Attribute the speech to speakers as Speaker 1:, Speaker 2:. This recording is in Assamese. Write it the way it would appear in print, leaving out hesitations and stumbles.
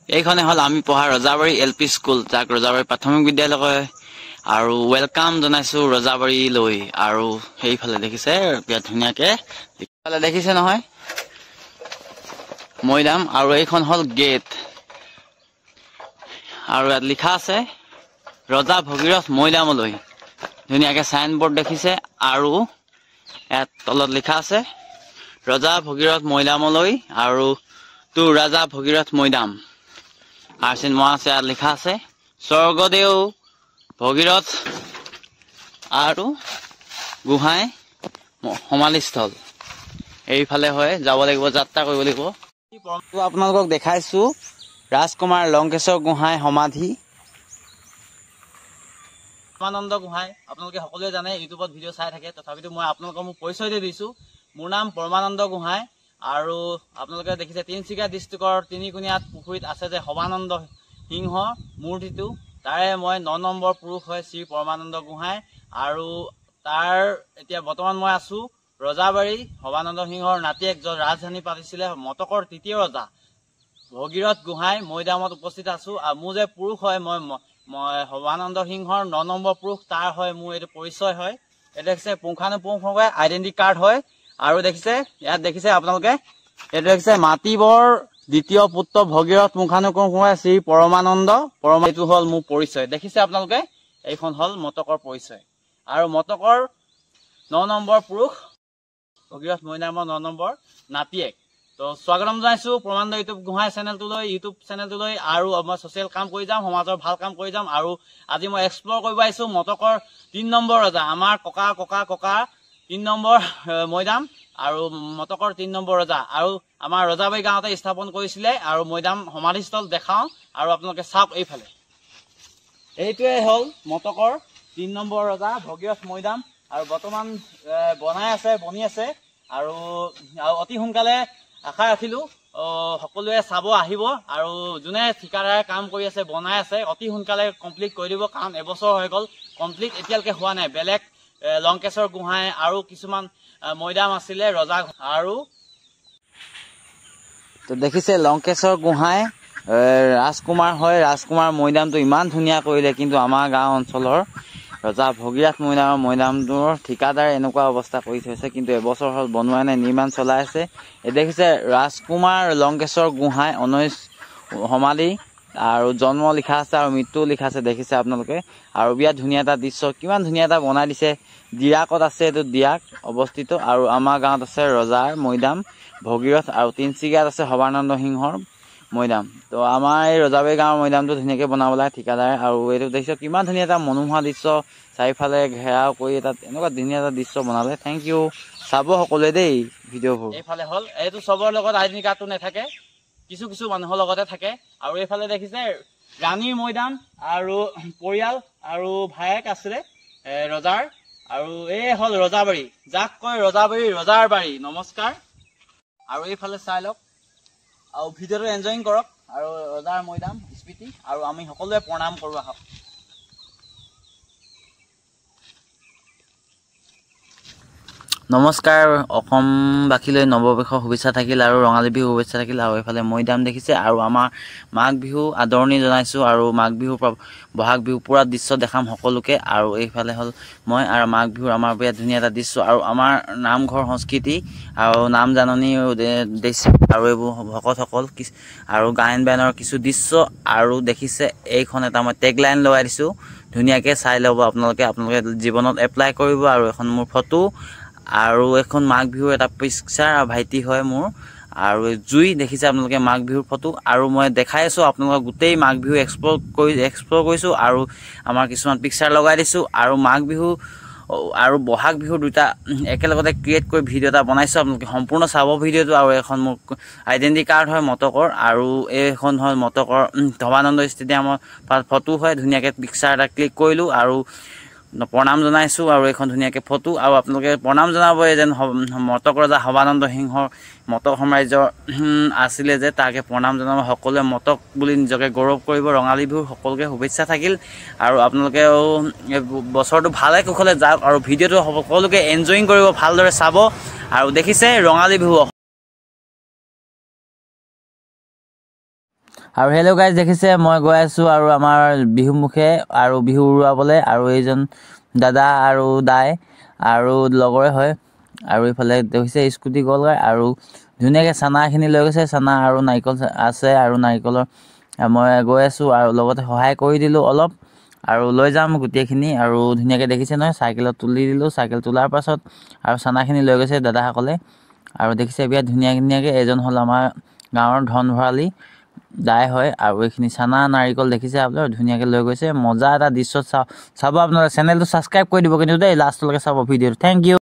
Speaker 1: এইখনে হ'ল আমি পঢ়া ৰজাবাৰী এল পি স্কুল, যাক ৰজাবাৰী প্ৰাথমিক বিদ্যালয় কয়। আৰু welcome জনাইছো ৰজাবাৰীলৈ। আৰু সেইফালে দেখিছে বিৰাট ধুনীয়াকে, এইফালে দেখিছে নহয় মৈদাম। আৰু এইখন হ'ল গেট, আৰু ইয়াত লিখা আছে ৰজা ভগীৰথ মৈদামলৈ। ধুনীয়াকে চাইনবোৰ্ড দেখিছে। আৰু ইয়াত তলত লিখা আছে ৰজা ভগীৰথ মৈদামলৈ আৰু টু ৰাজা ভগীৰথ মৈদাম। আৰু চিন মৰা আছে, ইয়াত লিখা আছে স্বৰ্গদেউ ভগীৰথ আৰু গোহাঁই সমাধিস্থল। এইফালে হয় যাব লাগিব, যাত্ৰা কৰিব লাগিব। আপোনালোকক দেখাইছো ৰাজকুমাৰ লংকেশ্বৰ গোহাঁই সমাধি। পৰমানন্দ গোহাঁই আপোনালোকে সকলোৱে জানে, ইউটিউবত ভিডিঅ' চাই থাকে। তথাপিতো মই আপোনালোকক মোৰ পৰিচয় দি দিছো। মোৰ নাম পৰমানন্দ গোহাঁই। আৰু আপোনালোকে দেখিছে তিনিচুকীয়া ডিষ্ট্ৰিক্টৰ তিনিকুণীয়াত পুখুৰীত আছে যে সবানন্দ সিংহ মূৰ্তিটো, তাৰে মই 9 নম্বৰ পুৰুষ হয় শ্ৰী পৰমানন্দ গোহাঁই। আৰু তাৰ এতিয়া বৰ্তমান মই আছো ৰজাবাৰী সবানন্দ সিংহৰ নাতিয়েক য'ত ৰাজধানী পাতিছিলে মটকৰ তৃতীয় ৰজা ভগীৰথ গোহাঁই মৈদামত উপস্থিত আছো। আৰু মোৰ যে পুৰুষ হয়, মই মই সবানন্দ সিংহৰ 9 নম্বৰ পুৰুষ, তাৰ হয় মোৰ এইটো পৰিচয় হয়। এইটো দেখিছে পুংখানুপুংখকৈ আইডেণ্টি কাৰ্ড হয়। আৰু দেখিছে ইয়াত দেখিছে আপোনালোকে, এইটো দেখিছে মাটিবৰ দ্বিতীয় পুত্ৰ ভগীৰথ পুংখানুপুংখকৈ শ্ৰী পৰমানন্দ পৰমা, এইটো হ'ল মোৰ পৰিচয়। দেখিছে আপোনালোকে, এইখন হ'ল মটকৰ পৰিচয়। আৰু মটকৰ 9 নম্বৰ পুৰুষ ভগীৰথ মৈদামৰ 9 নম্বৰ নাতিয়েক। তো স্বাগতম জনাইছো পৰমানন্দ ইউটিউব গোহাঁই চেনেলটোলৈ, ইউটিউব চেনেলটোলৈ। আৰু মই ছ'চিয়েল কাম কৰি যাম, সমাজৰ ভাল কাম কৰি যাম। আৰু আজি মই এক্সপ্ল'ৰ কৰিব আহিছো মটকৰ 3 নম্বৰ ৰজা, আমাৰ ককা ককা ককা 3 নম্বৰ মৈদাম আৰু মটকৰ 3 নম্বৰ ৰজা। আৰু আমাৰ ৰজাবাৰী গাঁৱতে স্থাপন কৰিছিলে। আৰু মৈদাম সমাধিস্থল দেখাওঁ আৰু আপোনালোকে চাওক এইফালে। এইটোৱে হ'ল মটকৰ 3 নম্বৰ ৰজা ভগীৰথ মৈদাম। আৰু বৰ্তমান বনাই আছে, বনি আছে। আৰু অতি সোনকালে আশা ৰাখিলো সকলোৱে চাব আহিব। আৰু যোনে ঠিকাদাৰে কাম কৰি আছে, বনাই আছে, অতি সোনকালে কমপ্লিট কৰি দিব। কাৰণ এবছৰ হৈ গ'ল, কমপ্লিট এতিয়ালৈকে হোৱা নাই। বেলেগ লংকেশ্বৰ গোহাঁই আৰু কিছুমান মৈদাম আছিলে ৰজা। আৰু তো দেখিছে লংকেশ্বৰ গোহাঁই ৰাজকুমাৰ হয়। ৰাজকুমাৰ মৈদামটো ইমান ধুনীয়া কৰিলে, কিন্তু আমাৰ গাঁও অঞ্চলৰ ৰজা ভগীৰথ মৈদামৰ মৈদামটোৰ ঠিকাদাৰে এনেকুৱা অৱস্থা কৰি থৈছে। কিন্তু এবছৰ হ'ল বনোৱাই নাই, নিৰ্মাণ চলাই আছে। এই দেখিছে ৰাজকুমাৰ লংকেশ্বৰ গোহাঁই 19 সমাধি আৰু জন্ম লিখা আছে আৰু মৃত্যু লিখা আছে, দেখিছে আপোনালোকে। আৰু বিৰাট ধুনীয়া এটা দৃশ্য, কিমান ধুনীয়া এটা বনাই দিছে। ডিৰাকত আছে, এইটো ডিৰাক অৱস্থিত। আৰু আমাৰ গাঁৱত আছে ৰজাৰ মৈদাম ভগীৰথ, আৰু তিনিচুকীয়াত আছে সবানন্দ সিংহৰ মৈদাম। তো আমাৰ এই ৰজাবাৰী গাঁৱৰ মৈদামটো ধুনীয়াকৈ বনাব লাগে ঠিকাদাৰে। আৰু এইটো দেখিছে কিমান ধুনীয়া এটা মনোমোহা দৃশ্য, চাৰিওফালে ঘেৰাও কৰি এটা এনেকুৱা ধুনীয়া এটা দৃশ্য বনালে। Thank U, চাব সকলোৱে দেই ভিডিঅ'বোৰ। এইফালে হ'ল এইটো চবৰ লগত আইডেণ্টি কাৰ্ডটো নাথাকে, কিছু কিছু মানুহৰ লগতে থাকে। আৰু এইফালে দেখিছে ৰাণীৰ মৈদাম আৰু পৰিয়াল আৰু ভায়েক আছিলে ৰজাৰ। আৰু এই হ'ল ৰজাবাৰী, যাক কয় ৰজাবাৰী ৰজাৰ বাৰী। নমস্কাৰ। আৰু এইফালে চাই লওক আৰু ভিডিঅ'টো এনজয়িং কৰক। আৰু ৰজাৰ মৈদাম স্মৃতি, আৰু আমি সকলোৱে প্ৰণাম কৰোঁ আহক। নমস্কাৰ অসমবাসীলৈ নৱবৰ্ষৰ শুভেচ্ছা থাকিল আৰু ৰঙালী বিহু শুভেচ্ছা থাকিল। আৰু এইফালে মৈদাম দেখিছে। আৰু আমাৰ মাঘ বিহু আদৰণি জনাইছোঁ। আৰু মাঘ বিহুৰ পৰা বহাগ বিহু পূৰা দৃশ্য দেখাম সকলোকে। আৰু এইফালে হ'ল মই আৰু মাঘ বিহুৰ আমাৰ বিৰাট ধুনীয়া এটা দৃশ্য। আৰু আমাৰ নামঘৰ সংস্কৃতি আৰু নাম জাননী দৃশ্য আৰু এইবোৰ ভকতসকল আৰু গায়ন বায়নৰ কিছু দৃশ্য। আৰু দেখিছে এইখন এটা মই টেগ লাইন লগাই দিছোঁ, ধুনীয়াকৈ চাই ল'ব আপোনালোকে, আপোনালোকে জীৱনত এপ্লাই কৰিব। আৰু এখন মোৰ ফটো আৰু এখন মাঘ বিহুৰ এটা পিকচাৰ আৰু ভাইটি হয় মোৰ। আৰু জুই দেখিছে আপোনালোকে মাঘ বিহুৰ ফটো। আৰু মই দেখাই আছোঁ আপোনালোকক গোটেই মাঘ বিহু এক্সপ্ল'ৰ কৰিছোঁ। আৰু আমাৰ কিছুমান পিকচাৰ লগাই দিছোঁ। আৰু মাঘ বিহু আৰু বহাগ বিহু দুটা একেলগতে ক্ৰিয়েট কৰি ভিডিঅ' এটা বনাইছোঁ, আপোনালোকে সম্পূৰ্ণ চাব ভিডিঅ'টো। আৰু এখন মোৰ আইডেণ্টি কাৰ্ড হয় মটকৰ। আৰু এইখন হ'ল মটকৰ ধৰ্মানন্দ ষ্টেডিয়ামৰ ফটো হয়, ধুনীয়াকৈ পিকচাৰ এটা ক্লিক কৰিলোঁ আৰু প্ৰণাম জনাইছোঁ। আৰু এইখন ধুনীয়াকৈ ফটো। আৰু আপোনালোকে প্ৰণাম জনাব যেন মটক ৰজা সবানন্দ সিংহৰ মটক সাম্ৰাজ্যৰ আছিলে যে, তাকে প্ৰণাম জনাব সকলোৱে। মটক বুলি নিজকে গৌৰৱ কৰিব। ৰঙালী বিহুৰ সকলোকে শুভেচ্ছা থাকিল। আৰু আপোনালোকেও বছৰটো ভালে কুশলে যাওক। আৰু ভিডিঅ'টো সকলোকে এনজয়িং কৰিব, ভালদৰে চাব। আৰু দেখিছে ৰঙালী বিহু। আৰু হেল্ল' গাইজ, দেখিছে মই গৈ আছোঁ আৰু আমাৰ বিহুমুখে আৰু বিহু উৰুৱাবলৈ। আৰু এইজন দাদা আৰু দাই আৰু লগৰে হয়। আৰু এইফালে দেখিছে স্কুটি গ'লগৈ আৰু ধুনীয়াকৈ চানাখিনি লৈ গৈছে, চানা আৰু নাৰিকল আছে আৰু নাৰিকলৰ মই গৈ আছোঁ আৰু লগতে সহায় কৰি দিলোঁ অলপ আৰু লৈ যাম গোটেইখিনি। আৰু ধুনীয়াকৈ দেখিছে নহয়, চাইকেলত তুলি দিলোঁ। চাইকেল তোলাৰ পাছত আৰু চানাখিনি লৈ গৈছে দাদাসকলে। আৰু দেখিছে বিৰাট ধুনীয়া ধুনীয়াকৈ। এজন হ'ল আমাৰ গাঁৱৰ ধন ভঁৰালী দাই হয়। আৰু এইখিনি চানা নাৰিকল দেখিছে আপোনালোকে ধুনীয়াকৈ লৈ গৈছে। মজা এটা দৃশ্য চাব আপোনালোকে। চেনেলটো ছাবস্ক্ৰাইব কৰি দিব কিন্তু দেই, লাষ্টলৈকে চাব ভিডিঅ'টো। Thank U.